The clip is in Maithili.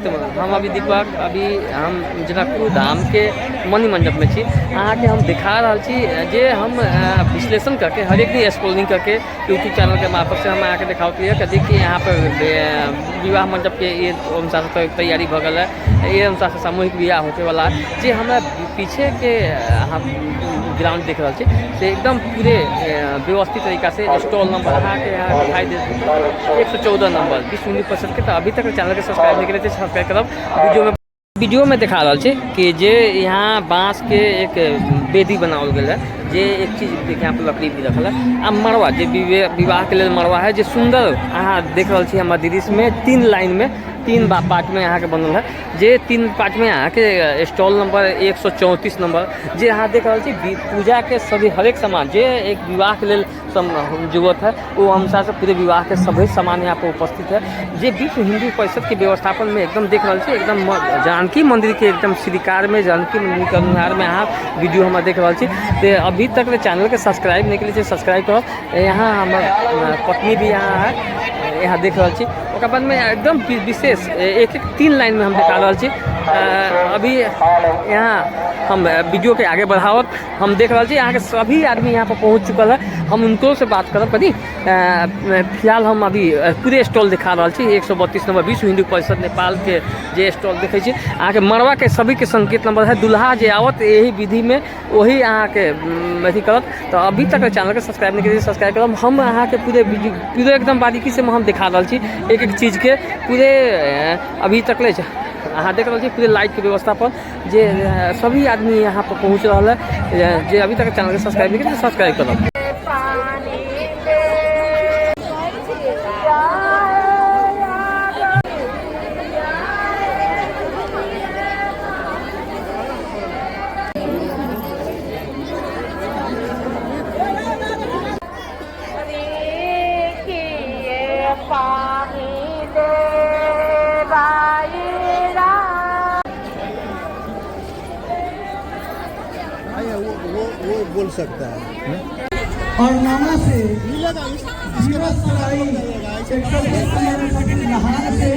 हम अभी दीपक, अभी हम जनकपुर धामके मणि मंडपमे छी। अहाँके हम देखा रहल छी जे हम विश्लेषण करके हरेक दिन स्क्रॉलिंग करके यूट्यूब चैनलके मार्फतसँ हम अहाँके देखाबैत रहियै कथी कि यहाँ पर विवाह मंडपके ई अनुसारसँ तैयारी भऽ गेल है, एहि अनुसारसँ सामूहिक विवाह होइवला। जे हमरा पीछेके अहाँ ग्राउंड देख रहल छी से एकदम पूरे व्यवस्थित तरीकासँ स्टॉल नंबर अहाँके यहाँ दिखाई देत 114 नंबर विश्व हिन्दू परिषदके। तऽ अभी तक चैनलके सब्सक्राइब नहि केने छी, सब्सक्राइब करब। वीडियोमे देखा रहल छी कि जे यहाँ बाँसके एक वेदी बनाओल गेल है, जे एक चीज देखिए यहाँ पर लकड़ी भी रखल है आ मड़वा जे विवाहके लेल मड़वा है, जे सुन्दर अहाँ देख रहल छी हमर दृश्यमे 3 लाइनमे 3 पार्टमे अहाँके बनल है, जे 3 पार्टमे अहाँके स्टॉल नंबर 134 नंबर जे अहाँ देख रहल छी पूजाके सभी हरेक सामान जे एक विवाहके लेल जरूरत है वो अनुसार से पूरे विवाहके सभी सामान यहाँ पर उपस्थित है। जे विश्व हिंदू परिषद के व्यवस्थापन में एकदम देख रहल छी, एकदम जानकी मंदिर के एकदम श्रीकार में, जानकी मंदिर के अनुसार में अहाँ वीडियो हम देख रहल छी। तो अभी तक चैनल के सब्सक्राइब नहीं के सब्सक्राइब करो। यहाँ हमर पत्नी भी यहाँ है, यहाँ देख रहल छी। ओकर बाद में एकदम विशेष एक एक 3 लाइन में हम देखा रहल छी। अभी यहाँ हम वीडियो के आगे बढ़ावत हम देख रहल छी यहाँ के सभी आदमी यहाँ पर पहुँच चुकल है। हम उनको से बात करब कनी। फिलहाल हम अभी पूरे स्टॉल देखा रहल छी 132 नंबर विश्व हिंदू परिषद नेपाल के जे स्टॉल देखै छी। अहाँके मड़वा के सभी के संकेत नंबर है, दुल्हा जे आवत यही विधि में वही अहाँके अथी करत। तो अभी तक चैनल के सब्सक्राइब नहीं करी सब्सक्राइब करब। हम अहाँके पूरे वीडियो पूरे एकदम बारीकी से हम देखा रहल छी एक एक चीज के पूरे। अभी तक ले अहाँ देख रहल छी पूरे लाइट के व्यवस्था पर जे सभी आदमी यहाँ पर पहुँच रहल है। जे अभी तक चैनल के सब्सक्राइब नहीं करी सब्सक्राइब करब। वो बोल सकता है। और नाना से 120 नहान से